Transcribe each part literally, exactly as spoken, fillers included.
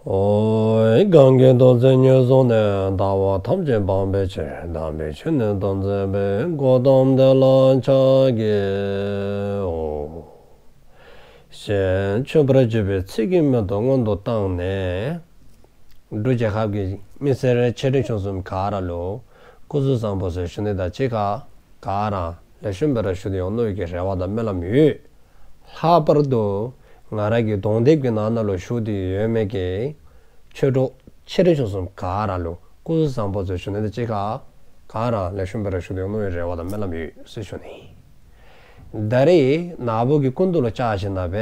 ཨོ། གང་གིས་ཐུགས་བརྩེ་ཉེར་བཟུང་ནས། ལྟ་བ་ཐམས་ཅད་སྤང་བའི་ཕྱིར། དམ་པའི་ཆོས་ནི་སྟོན་མཛད་པའི། གོའུ་ཏམ་དེ་ལ་ཕྱག་འཚལ་ལོ། ཞེས་མཆོད་པར་བརྗོད་པའི་ཚིག་གི་སྨོན་འདུན་སྔོན་དུ་བཏང་ནས། འབྲུག་རྒྱལ་ཁབ་ཀྱི་མི་སེར་ཆེ་འབྲིང་ཆུང་གསུམ་ག་ར་ལུ་སྐུ་གཟུགས་བཟང་པོ་ཟེར་ཞུ་ནི་དང་གཅིག་ཁར་ག་ར་ལེགས་ཤོམ་སྦེ་ར་བཞུགས་ཏེ་ཡོད་ནི་གི་རེ་བ་དང་སྨོན་ལམ་ཡོད། ལྷག་པར་དུ་ང་ར་གི་གདོང་དེབ་ཀྱི་ནང་ན་ལུ་བཞུགས་ཏེ་ཡོད་མི་གི་ཆོས་གྲོགས་ཆེ་འབྲིང་ཆུང་གསུམ་ག་ར་ལུ་སྐུ་གཟུགས་བཟང་པོ་ཟེར་ཞུ་ནི་དང་གཅིག་ཁར་ག་ར་ལེགས་ཤོམ་སྦེ་ར་བཞུགས་ཏེ་ཡོད་ནི་གི་རེ་བ་དང་སྨོན་ལམ་ཡོད་ཟེར་ཞུ་ནི། ད་རེས་ནཱ་བུ་གི་སྐུ་མདུན་ལུ་བཅར་ཞིནམ་ལས་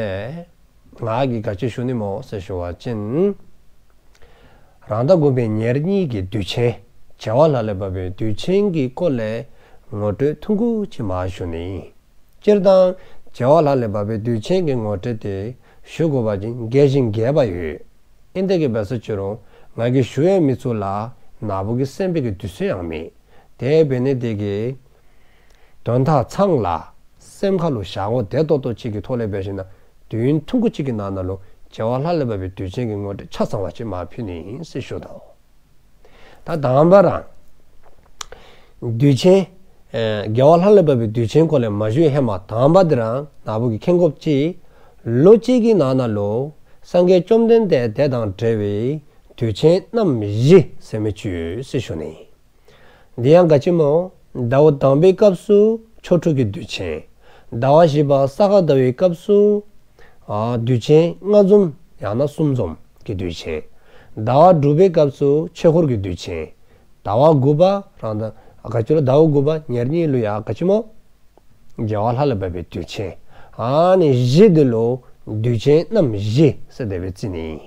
ང་གིས་ག་ཅི་ཞུ་ནི་སྨོ་ཟེར་ཞུ་བ་ཅིན། རང་ཟླ་དགུ་པའི་ཉེར་གཉིས་ཀྱི་དུས་ཆེན། བྱེ་བ་ལྷ་ལས་བབས་པའི་དུས་ཆེན་གྱི་སྐོར་ལས་ངོ་སྤྲོད་ཐུང་ཀུ་ཅིག་མར་ཞུ་ནི། སྤྱིར་བཏང་བྱེ་བ་ལྷ་ལས་བབས་པའི་དུས་ཆེན་གྱི་ངོ་སྤྲོད་དེ་ཞུ་དགོ་པ་ཅིན་རྒྱས་ཤིང་རྒྱས་པ་ཡོད། ཨིན་ཏེ་གི་འབད་ས་ཅི་རུང་ང་གིས་ཞུ་ཡང་མི་ཚུགས་ལ་ནཱ་བུ་གིས་གསན་པའི་གི་དུས་ཚོད་ཡང་མེད། དེ་འབད་ནི་དེ་གིས་དོན་དག་ཚང་ལ་སེམས་ཁ་ལུ་བཞག་དགོ་བདེ་ཏོག་ཏོ་ཅིག་གི་ཐོག་ལས་འབད་ཞིནམ་ལས་དུས་ཡུན་ཐུང་ཀུ་ཅིག་གི་ནང་ན་ལུ་བྱེ་བ་ལྷ་ལས་བབས་པའི་དུས་ཆེན་གྱི་ངོ་སྤྲོད་ཆ་ཚང་བ་ཅིག་མར་ཕུལ་ནི་ཨིན་ཟེར་ཞུ་དོ། ད་དང་པ་ར་དུས་ཆེན་ཨེ་བྱེ་བ་ལྷ་ལས་བབས་པའི་དུས་ཆེན་སྐོར་ལས་མ་ཞུ་ཧེ་མ་དང་པ་འདི་ར་ནཱ་བུ་གིས་མཁྱེན་དགོཔ་ཅིག་ལོ་གཅིག་གི་ནང་ན་ལུ་སངས་རྒྱས་བཅོམ་ལྡན་འདས་དེ་དང་འབྲེལ་བའི་དུས་ཆེན་རྣམ་བཞི་ཟེར་མི་ཅིག་ཡོད་ཟེར་ཞུ་ནི། འདི་ཡང་ག་ཅི་སྨོ། ཟླཝ་དང་པའི་སྐབས་སུ་ཆོ་འཕྲུལ་གྱི་དུས་ཆེན། ཟླཝ་བཞི་པ་ས་ག་ཟླ་བའི་སྐབས་སུ་ཨ་དུས་ཆེན་ལྔ་འཛོམས་ཡང་ན་གསུམ་འཛོམས་ཀྱི་དུས་ཆེན། ཟླཝ་དྲུག་པའི་སྐབས་སུ་ཆོས་འཁོར་གྱི་དུས་ཆེན། ཟླཝ་དགུ་པ་རང་ད་ག་ཅི་ལོ་ཟླཝ་དགུ་པ་ཉེར་གཉིས་ལུ་ཡང་ག་ཅི་སྨོ། བྱེ་བ་ལྷ་ལས་བབས་པའི་དུས་ཆེན། ཨ་ནི་བཞི་འདི་ལུ་དུས་ཆེན་རྣམ་བཞི་ཟེར་དེ་སྦེ་བརྩི་ནི།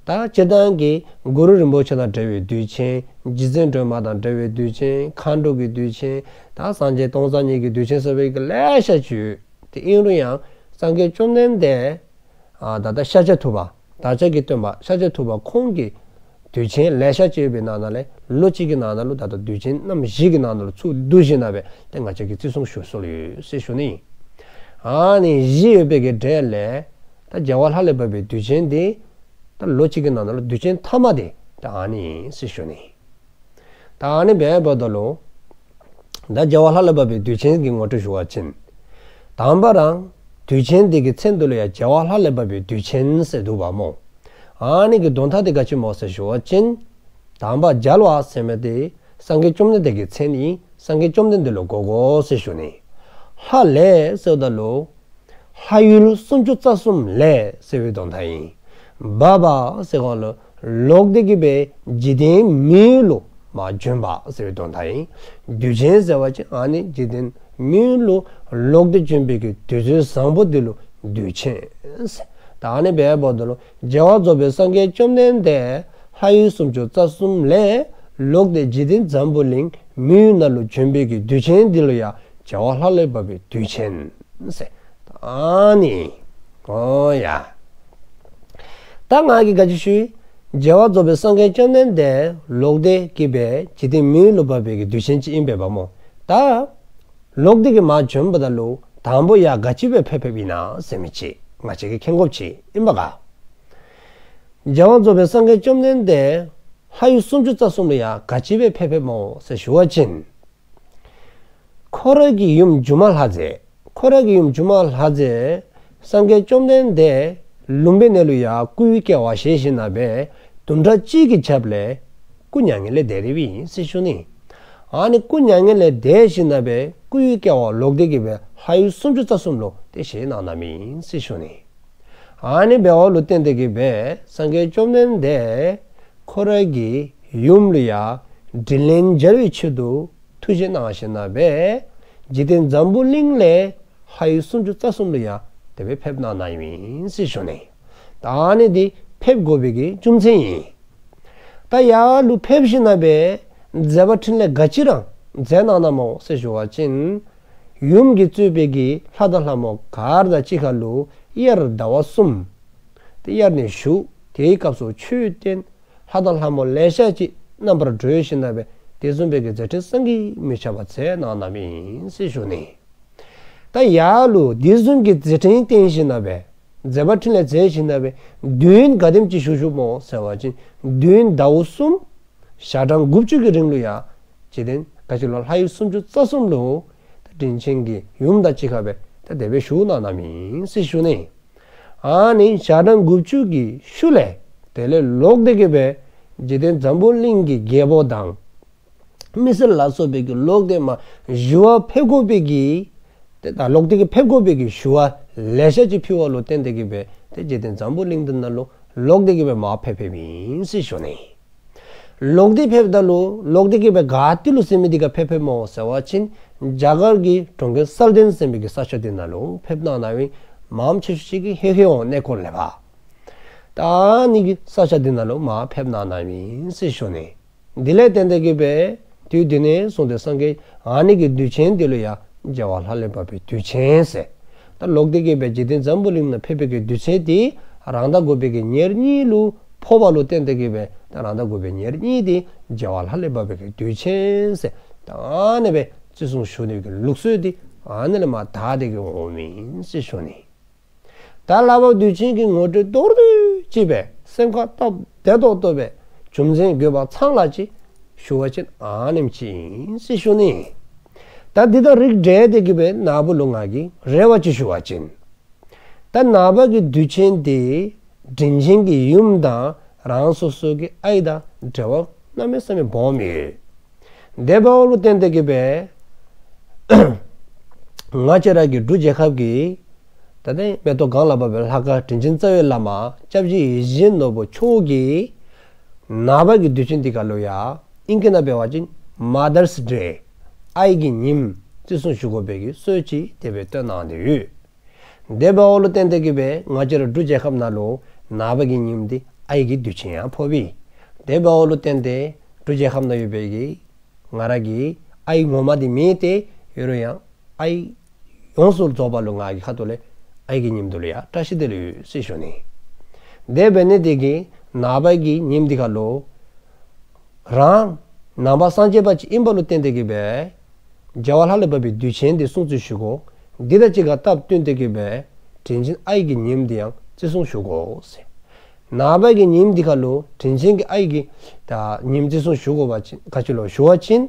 ད་སྤྱིར་བཏང་གི་གུ་རུ་རིན་པོ་ཆེ་དང་འབྲེལ་བའི་དུས་ཆེན། རྗེ་བཙུན་སྒྲོལ་མ་དང་འབྲེལ་བའི་དུས་ཆེན། མཁའ་འགྲོ་གི་དུས་ཆེན། ད་སངས་རྒྱས་སྟོང་རྩ་གཉིས་ཀྱི་དུས་ཆེན་ཟེར་བའི་གི་ལེ་ཤ་ཅིག་ཡོད། དེ་ཨིན་རུང་ཡང་སངས་རྒྱས་བཅོམ་ལྡན་འདས་ཨ་ད་ལྟ་ཤཱཀྱ་ཐུབ་པ་བདག་ཅག་གི་སྟོན་པ་ཤཱཀྱ་ཐུབ་པ་ཁོང་གི་དུས་ཆེན་ལེ་ཤ་ཅིག་ཡོད་པའི་ནང་ན་ལས་ལོ་གཅིག་གི་ནང་ན་ལུ་ད་ལྟ་དུས་ཆེན་རྣམ་བཞི་གི་ནང་ན་ལུ་ཚུད་དོ་ཞིནམ་ལས་ཏེ་ང་བཅས་ཀྱིས་བརྩི་སྲུང་ཞུ་སྲོལ་ཡོད་ཟེར་ཞུ་ནི། ཨ་ནི་བཞི་ཡོད་པའི་གི་གྲས་ལས་ད་བྱེ་བ་ལྷ་ལས་བབས་པའི་དུས་ཆེན་འདི་ད་ལོ་གཅིག་གི་ནང་ན་ལུ་དུས་ཆེན་མཐའ་མ་འདི་ད་ཨ་ནི་ཨིན་ཟེར་ཞུ་ནི། ད་ཨ་ནི་འབདཝ་ད་ལུ་ད་བྱེ་བ་ལྷ་ལས་བབས་པའི་དུས་ཆེན་གྱི་ངོ་སྤྲོད་ཞུ་བ་ཅིན། དང་པ་ར་དུས་ཆེན་འདི་གི་མཚན་འདི་ལུ་ཡང་བྱེ་བ་ལྷ་ལས་བབས་པའི་དུས་ཆེན་ཟེར་འདུག་པ་སྨོ། ཨ་ནི་གི་དོན་དག་འདི་ག་ཅི་སྨོ་ཟེར་ཞུ་བ་ཅིན། དང་པ་བྱེ་བ་ཟེར་མི་འདི་སངས་རྒྱས་བཅོམ་ལྡན་འདས་ཀྱི་མཚན་ཨིན། སངས་རྒྱས་བཅོམ་ལྡན་འདས་ལུ་གོ་དགོ་ཟེར་ཞུ་ནི། ལྷ་ལས་ཟེརཝ་ད་ལུ་ལྷ་ཡུལ་སུམ་ཅུ་རྩ་གསུམ་ལས་ཟེར་བའི་དོན་དག་ཨིན། བབ་པ་ཟེརཝ་ད་ལུ་ལོག་སྟེ་གི་སྦེ་འཇིག་རྟེན་མི་ཡུལ་ལུ་མར་བྱོན་པ་ཟེར་བའི་དོན་དག་ཨིན། དུས་ཆེན་ཟེར་བ་ཅིན་ཨ་ནི་འཇིག་རྟེན་མི་ཡུལ་ལུ་ལོག་སྟེ་བྱོན་པའི་གི་དུས་ཚོད་བཟང་པོ་འདི་ལུ་དུས་ཆེན་ཟེར། ད་ཨ་ནི་འབདཝ་ད་ལུ་རྒྱལ་བ་རྫོགས་པའི་སངས་རྒྱས་བཅོམ་ལྡན་འདས་ལྷ་ཡུལ་སུམ་ཅུ་རྩ་གསུམ་ལས་ལོག་སྟེ་འཇིག་རྟེན་འཛམ་བུ་གླིང་མི་ཡུལ་ནང་ལུ་བྱོན་པའི་གི་དུས་ཆེན་འདི་ལུ་ཡང་བྱེ་བ་ལྷ་ལས་བབས་པའི་དུས་ཆེན་ཟེར། ཨ་ནི། ཨོ་ཡ། ད་ང་གིས་ག་ཅི་ཞུ་ཡི། རྒྱལ་བ་རྫོགས་པའི་སངས་རྒྱས་བཅོམ་ལྡན་འདས་ལོག་སྟེ་གི་སྦེ་འཇིག་རྟེན་མི་ཡུལ་ལུ་བབས་པའི་གི་དུས་ཆེན་ཅིག་ཨིན་པས་པ་སྨོ། ད་ལོག་སྟེ་གི་མར་བྱོནམ་ད་ལུ་དང་པོ་ཡར་ག་ཅི་སྦེ་ཕེབས་ཕེབསཔ་ཨིན་ན་ཟེར་མི་ཅིག་ང་བཅས་ཀྱིས་མཁྱེན་དགོཔ་ཅིག་ཨིན་པས་ག། རྒྱལ་བ་རྫོགས་པའི་སངས་རྒྱས་བཅོམ་ལྡན་འདས་ལྷ་ཡུལ་སུམ་ཅུ་རྩ་གསུམ་ལུ་ཡར་ག་ཅི་སྦེ་ཕེབས་ཕེབསཔ་སྨོ་ཟེར་ཞུ་བ་ཅིན། ཁོ་ར་གི་ཡུམ་སྒྱུ་མ་ལྷ་མཛེས། ཁོ་ར་གི་ཡུམ་སྒྱུ་མ་ལྷ་མཛེས་སངས་རྒྱས་བཅོམ་ལྡན་འདས་ལུམ་བི་ནི་ལུ་ཡར་སྐུའི་སྐྱེ་བ་བཞེས་ཞིནམ་ལས་བདུན་ཕྲག་གཅིག་གི་རྒྱབ་ལས་སྐུ་མྱ་ངན་ལས་འདས་ཏེ་འབདཝ་ཨིན་ཟེར་ཞུ་ནི། ཨ་ནི་སྐུ་མྱ་ངན་ལས་འདས་ཞིནམ་ལས་སྐུའི་སྐྱེ་བ་ལོག་སྟེ་གི་སྦེ་ལྷ་ཡུལ་སུམ་ཅུ་རྩ་གསུམ་ལུ་ཏེ་བཞེས་གནང་གནངམ་ཨིན་ཟེར་ཞུ་ནི། ཨ་ནི་འབདཝ་ལུ་བརྟེན་ཏེ་གི་སྦེ་སངས་རྒྱས་བཅོམ་ལྡན་འདས་ཁོ་ར་གི་ཡུམ་ལུ་ཡང་དྲིན་ལན་འཇལ་བའི་ཆེད་དུ་ཐུགས་བཞེད་གནང་ཞིནམ་ལས་འཇིག་རྟེན་འཛམ་བུ་གླིང་ལས་ལྷ་ཡུལ་སུམ་ཅུ་རྩ་གསུམ་ལུ་ཡང་དེ་སྦེ་ཕེབས་གནང་གནངམ་ཨིན་ཟེར་ཞུ་ནི། ད་ཨ་ནི་འདི་ཕེབས་དགོ་པའི་གི་རྒྱུ་མཚན་ཨིན། ད་ཡར་ལུ་ཕེབས་ཞིནམ་ལས་མཛད་པ་འཕྲིན་ལས་ག་ཅི་ར་མཛད་གནང་གནངམ་སྨོ་ཟེར་ཞུ་བ་ཅིན། ཡུམ་གྱིས་གཙོས་པའི་གི་ལྷ་དང་ལྷ་མོ་ག་ར་དང་གཅིག་ཁར་ལུ་དབྱར་ཟླཝ་གསུམ། ཏེ་དབྱར་ནི་བཞུགས། དེའི་སྐབས་སུ་ཆོས་བསྟན། ལྷ་དང་ལྷ་མོ་ལེ་ཤ་ཅིག་རྣམ་པར་གྲོལ་ཞིནམ་ལས་དེ་བཟུམ་སྦེ་གི་མཛད་འཕྲིན་བསམ་གྱིས་མི་ཁྱབ་པ་མཛད་གནང་གནངམ་ཨིན་ཟེར་ཞུ་ནི། ད་ཡར་ལུ་དེ་བཟུམ་གྱི་མཛད་འཕྲིན་བསྟན་ཞིནམ་ལས་ མཛད་པ་འཕྲིན་ལས་མཛད་ཞིནམ་ལས་སྦེ་དུས་ཡུན་ག་དེམ་ཅིག་བཞུགས་བཞུགསཔ་སྨོ་ཟེར་བ་ཅིན་དུས་ཡུན་ཟླཝ་གསུམ་ཞག་གྲངས་དགུ་བཅུ་གི་རིང་ལུ་ཡང་འཇིག་རྟེན་ག་ཅི་ལོ་ལྷ་ཡུལ་སུམ་ཅུ་རྩ་གསུམ་ལུ་ད་དྲིན་ཅན་གྱི་ཡུམ་དང་གཅིག་ཁར་སྦེ་ད་དེ་སྦེ་བཞུགས་གནང་གནངམ་ཨིན་ཟེར་ཞུ་ནི། ཨ་ནི་ཞག་གྲངས་དགུ་བཅུ་གི་ཤུལ་ལས་དེ་ལས་ལོག་སྟེ་གི་སྦེ་འཇིག་རྟེན་འཛམ་བུ་གླིང་གི་རྒྱལ་པོ་དང་མི་སེར་ལ་སོགས་པའི་གི་ལོག་སྟེ་མར་ཞུ་བར་ཕེབས་དགོ་པའི་གི་ཏེ་ད་ལོག་སྟེ་གི་ཕེབས་དགོ་པའི་གི་ཞུ་བ་ལེ་ཤ་ཅིག་ཕུལ་བ་ལུ་བརྟེན་ཏེ་གི་སྦེ་ཏེ་འཇིག་རྟེན་འཛམ་བུ་གླིང་འདི་ནང་ལུ་ལོག་སྟེ་གི་སྦེ་མར་ཕེབས་ཕེབསཔ་ཨིན་ཟེར་ཞུ་ནི། ལོག་སྟེ་ཕེབསཔ་ད་ལུ་ལོག་སྟེ་གི་སྦེ་ག་ཏེ་ལུ་ཟེར་མི་འདི་ཁར་ཕེབས་ཕེབསཔ་སྨོ་ཟེར་བ་ཅིན་རྒྱ་གར་གྱི་གྲོང་ཁྱེར་གསལ་ལྡན་ཟེར་མི་གི་ས་ཆ་འདི་ནང་ལུ་ཕེབས་གནང་གནངམ་ཨིན། མངམ་ཆེ་ཤོས་ཅིག་གིས་ཧེ་ཧེ་ཝང་གནས་སྐོར་ལས་ཕར་ད་ཨ་ནི་གི་ས་ཆ་འདི་ནང་ལུ་མར་ཕེབས་གནང་གནངམ་ཨིན་ཟེར་ཞུ་ནི། དེ་ལས་བརྟེན་ཏེ་གི་སྦེ་དུས་དེ་ནས་བཟུང་སྟེ་སངས་རྒྱས་ཨ་ནི་གི་དུས་ཆེན་འདི་ལུ་ཡང་རྒྱལ་བ་ལྷ་ལས་བབས་པའི་དུས་ཆེན་ཟེར། ད་ལོག་སྟེ་གི་སྦེ་འཇིག་རྟེན་འཛམ་བུ་གླིང་ནང་ཕེབས་པའི་གི་དུས་ཆེན་འདི་རང་ཟླ་དགུ་པའི་གི་ཉེར་གཉིས་ལུ་ཕོགཔ་ལུ་བརྟེན་ཏེ་གི་སྦེ་ད་རང་ཟླ་དགུ་པའི་ཉེར་གཉིས་འདི་རྒྱལ་བ་ལྷ་ལས་བབས་པའི་གི་དུས་ཆེན་ཟེར་ད་ཨ་ནི་སྦེ་བརྩི་སྲུང་ཞུ་ནི་གི་ལུགས་སྲོལ་འདི་ཨ་ནི་ལས་མར་དར་ཏེ་གི་འོངམ་ཨིན་ཟེར་ཞུ་ནི། ད་ལྷ་བབས་དུས་ཆེན་གྱི་ངོ་སྤྲོད་མདོར་བསྡུས་ཅིག་སྦེ་སེམས་ཁར་སྟབས་བདེ་ཏོག་ཏོ་སྦེ་རྒྱུ་མཚན་དགོས་པ་ཚང་ལ་ཅིག་ཞུ་བ་ཅིན་ཨ་ནེམ་ཅིག་ཨིན་ཟེར་ཞུ་ནི། ད་འདི་དང་རིགས་བསྒྲེས་ཏེ་གི་སྦེ་ནཱ་བུ་ལུ་ང་གིས་རེ་བ་ཅིག་ཞུ་བ་ཅིན། ད་ནངས་པ་གི་དུས་ཆེན་འདི་དྲིན་ཅན་གྱི་ཡུམ་དང་རང་སོ་སོ་གི་ཨའི་དང་འབྲེལ་བ་གནམ་མེད་ས་མེད་སྦོམ་ཡོད། དེ་འབདཝ་ལུ་བརྟེན་ཏེ་གི་སྦེ་ང་བཅས་ར་གི་འབྲུག་རྒྱལ་ཁབ་ཀྱི་ད་ལྟའི་མེ་ཏོག་གང་ལ་བབས་པའི་ལྷ་ཁང་དྲིན་ཅན་རྩ་བའི་བླ་མ་སྐྱབས་རྗེ་ཡིད་བཞིན་ནོར་བུ་མཆོག་གིས་ནངས་པ་གི་དུས་ཆེན་འདི་ཁར་ལུ་ཡང་ཨིང་སྐད་ནང་འབད་བ་ཅིན་མ་དརས་ཌེ་ཨའི་གི་ཉིནམ་བརྩི་སྲུང་ཞུ་དགོ་པའི་གི་སྲོལ་ཅིག་དེ་སྦེ་བཏོན་གནང་སྟེ་ཡོད། དེ་འབདཝ་ལུ་བརྟེན་ཏེ་གི་སྦེ་ང་བཅས་ར་འབྲུག་རྒྱལ་ཁབ་ནང་ལུ་ནངས་པ་གི་ཉིནམ་འདི་ཨའི་གི་དུས་ཆེན་ཡང་ཕོགཔ་ཨིན། དེ་འབདཝ་ལུ་བརྟེན་ཏེ་འབྲུག་རྒྱལ་ཁབ་ནང་ཡོད་པའི་གི་ང་ར་གི་ཨའི་ངོ་མ་འདི་མེད་དེ་ཡོད་རུང་ཡང་ཨའི་ཡོངས་སུ་རྫོགས་པ་ལུ་ང་གི་ཁ་ཐུག་ལས་ཨའི་གི་ཉིནམ་འདི་ལུ་ཡང་བཀྲ་ཤིས་བདེ་ལེགས་ཡོད་ཟེར་ཞུ་ནི། དེ་འབད་ནི་དེ་གིས་ནངས་པ་གི་ཉིནམ་འདི་ཁར་ལུ་རང་ནང་པ་སངས་རྒྱས་པ་ཅིག་ཨིནམ་ལུ་བརྟེན་ཏེ་གི་སྦེ་རྒྱལ་བ་ལྷ་ལས་བབས་པའི་དུས་ཆེན་འདི་སྲུང་བརྩི་ཞུ་དགོ། འདི་དང་གཅིག་ཁར་སྟབས་བསྟུན་ཏེ་གི་སྦེ་དྲིན་ཅན་ཨའི་གི་ཉིནམ་འདི་ཡང་བརྩི་སྲུང་ཞུ་དགོ་ཟེར། ནངས་པ་གི་ཉིནམ་འདི་ཁར་ལུ་དྲིན་ཅན་གྱི་ཨའི་གི་ད་ཉིནམ་བརྩི་སྲུང་ཞུ་དགོ་པ་ཅིན་ག་ཅི་ལོ་ཞུ་བ་ཅིན་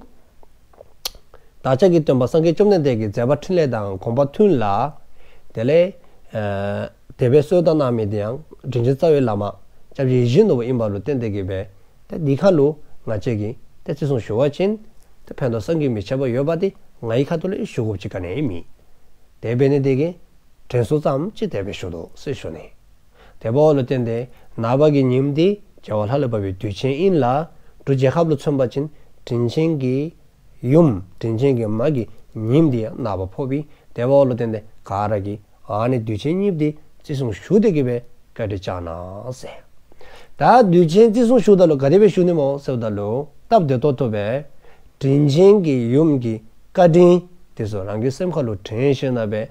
བདག་ཅག་གི་སྟོན་པ་སངས་རྒྱས་བཅོམ་ལྡན་འདས་ཀྱི་མཛད་པ་འཕྲིན་ལས་དང་དགོངས་པ་མཐུན་ལ་དེ་ལས་ཨ་དེ་སྦེ་གསོལ་བ་བཏབ་གནང་མི་འདི་ཡང་དྲིན་ཅན་རྩ་བའི་བླ་མ་སྐྱབས་རྗེ་ཡིད་བཞིན་ནོར་བུ་ཨིནམ་ལུ་བརྟེན་ཏེ་གི་སྦེ་ཏེ་འདི་ཁར་ལུ་ང་བཅས་ཀྱིས་ཏེ་བརྩི་སྲུང་ཞུ་བ་ཅིན་ཏེ་ཕན་ཐོགས་བསམ་གྱིས་མི་ཁྱབ་པ་ཡོདཔ་འདི་ང་གི་ཁ་ཐུག་ལས་ཞུ་དགོཔ་ཅིག་ག་ནི་ཡང་མེད། དེ་འབད་ནི་དེ་གིས་དྲན་གསོ་ཙམ་ཅིག་དེ་སྦེ་ཞུ་དོ་ཟེར་ཞུ་ནི། དེ་འབདཝ་ལུ་བརྟེན་ཏེ་ནངས་པ་གི་ཉིནམ་འདི་རྒྱལ་བ་ལྷ་ལས་བབས་པའི་དུས་ཆེན་ཨིན་ལགས། འབྲུག་རྒྱལ་ཁབ་ལུ་མཚོན་པ་ཅིན་དྲིན་ཅན་གྱི་ཡུམ་དྲིན་ཅན་གྱི་མ་གི་ཉིནམ་འདི་ཡང་ནངས་པ་ཕོགཔ་ཨིན། དེ་འབདཝ་ལུ་བརྟེན་ཏེ་ག་ར་གིས་ཨ་ནི་དུས་ཆེན་གཉིས་འདི་བརྩི་སྲུང་ཞུ་སྟེ་གི་སྦེ་བཀའ་དྲིན་བསྐྱང་གནང་ཟེར། ད་དུས་ཆེན་བརྩི་སྲུང་ཞུཝ་ད་ལུ་ག་དེ་སྦེ་ཞུ་ནི་སྨོ་ཟེརཝ་ད་ལུ་སྟབས་བདེ་ཏོག་ཏོ་སྦེ་དྲིན་ཅན་གྱི་ཡུམ་གྱི་བཀའ་དྲིན་དེ་ཚུ་རང་གི་སེམས་ཁར་ལུ་དྲན་ཞིནམ་ལས་སྦེ་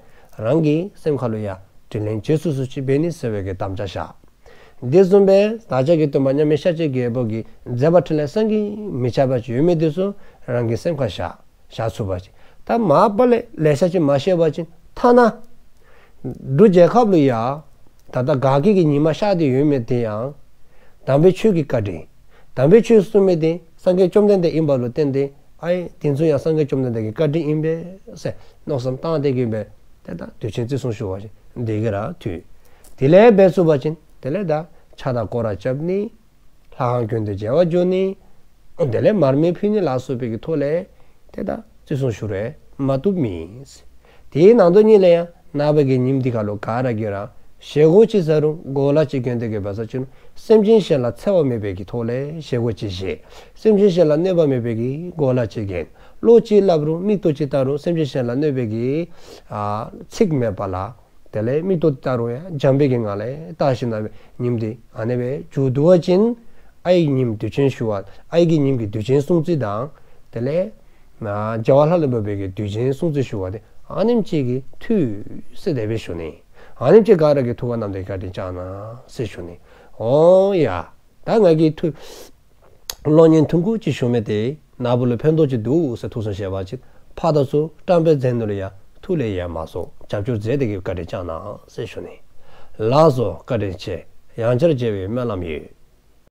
རང་གི་སེམས་ཁར་ལུ་ཡང་དྲིན་ལན་འཇལ་ཚུགས་ཚུགས་ཅིག་འབད་ནི་ཟེར་བའི་གི་དམ་བཅའ་བཞག། དེ་བཟུམ་སྦེ་བདག་ཅག་གི་སྟོན་པ་མཉམ་མེད་ཤཱཀྱའི་རྒྱལ་པོ་གི་མཛད་པ་འཕྲིན་ལས་བསམ་གྱིས་མི་ཁྱབ་པ་ཅིག་ཡོད་མི་དེ་ཚུ་རང་གི་སེམས་ཁར་བཞག་བཞག་ཚུགས་པ་ཅིན། ད་མ་པ་ལས་ལེ་ཤ་ཅིག་མ་བཤད་པ་ཅིན་ཐ་ན་འབྲུག་རྒྱལ་ཁབ་ལུ་ཡང་ད་ལྟོ་དགའ་སྐྱིད་ཀྱི་ཉི་མ་ཤར་ཏེ་ཡོད་མི་དེ་ཡང་དམ་པའི་ཆོས་ཀྱི་བཀའ་དྲིན། དམ་པའི་ཆོས་གསུང་མི་དེ་སངས་རྒྱས་བཅོམ་ལྡན་འདས་ཨིནམ་ལུ་བརྟེན་ཏེ་ཨའི་དེ་ཚུ་ཡང་སངས་རྒྱས་བཅོམ་ལྡན་འདས་ཀྱི་བཀའ་དྲིན་ཨིན་པས་ཟེར་མནོ་བསམ་བཏང་སྟེ་གི་སྦེ་ཏེ་ད་དུས་ཆེན་བརྩི་སྲུང་ཞུ་བ་ཅིན་དེ་གིས་ར་འཐུས། དེ་ལས་འབད་ཚུགས་པ་ཅིན་དེ་ལས་ད་ཕྱག་དང་སྐོར་ར་རྐྱབ་ནི། ལྷ་ཁང་དགོན་སྡེ་མཇལ་བར་འགྱོ་ནི། དེ་ལས་མར་མེ་ཕུལ་ནི་ལ་སོགས་པའི་གི་ཐོག་ལས་ཏེ་ད་བརྩི་སྲུང་ཞུ་རུང་མ་བཏུབ་མེད། དེའི་ནང་དོན་ཉིད་ལས་ཡང་ནངས་པ་གི་ཉིནམ་འདི་ཁར་ལུ་ག་ར་གིས་ར་བཞེས་སྒོ་ཅིག་ཟ་རུང་གོ་ལ་ཅིག་གྱོན་ཏེ་གི་འབད་ས་ཅིན་སེམས་ཅན་གཞན་ལ་འཚེ་བ་མེད་པའི་གི་ཐོག་ལས་བཞེས་སྒོ་ཅིག་བཞེས། སེམས་ཅན་གཞན་ལ་གནོད་པ་མེད་པའི་གི་གོ་ལ་ཅིག་གྱོན། བློ་ཅིག་སླབ་རུང་མིག་ཏོ་ཅིག་བལྟ་རུང་སེམས་ཅན་གཞན་ལ་གནོད་པའི་གི་ཨ་ཚིག་མེད་པ་ལ། དེ་ལས་མིག་ཏོ་བལྟ་རུང་ཡང་བྱམས་པའི་གི་ངང་ལས་བལྟ་ཞིནམ་ལས་ཉིནམ་འདི་ཨ་ནེ་སྦེ་མཇུག་བསྡུ་བ་ཅིན་ཨའི་ཉིནམ་དུས་ཆེན་ཞུ་བ་ཨའི་གི་ཉིནམ་གྱི་དུས་ཆེན་སྲུང་བརྩི་དང་དེ་ལས་ཨ་རྒྱལ་བ་ལྷ་ལས་བབས་པའི་གི་དུས་ཆེན་སྲུང་བརྩི་ཞུ་བ་དེ་ཨ་ནེམ་ཅིག་གིས་འཐུས་ཟེར་དེ་སྦེ་ཞུ་ནི། ཨ་ནེམ་ཅིག་ག་ར་གིས་ཐུགས་ཁར་བསྣམས་ཏེ་བཀའ་དྲིན་བསྐྱང་གནང་ཟེར་ཞུ་ནི། འོང་ཡ། ད་ང་གིས་ཐུགས་གློག་བརྙན་ཐུང་ཀུ་ཅིག་ཞུ་མི་དེ་ནཱ་བུ་ལུ་ཕན་ཐོགས་ཅིག་འདུག་ཟེར་ཐུགས་བསམ་བཞེས་པ་ཅིན་ཕར་དང་ཚུར་བཀྲམ་སྤེལ་མཛད་ནི་ལུ་ཡང་ཐུགས་ལས་ཡང་མ་སོང་རྒྱབ་སྐྱོར་མཛད་དེ་གི་བཀའ་དྲིན་བསྐྱང་གནང་ཟེར་ཞུ་ནི། ལགས་སོ། བཀའ་དྲིན་ཆེ། ཡང་བསྐྱར་མཇལ་བའི་སྨོན་ལམ་ཡོད།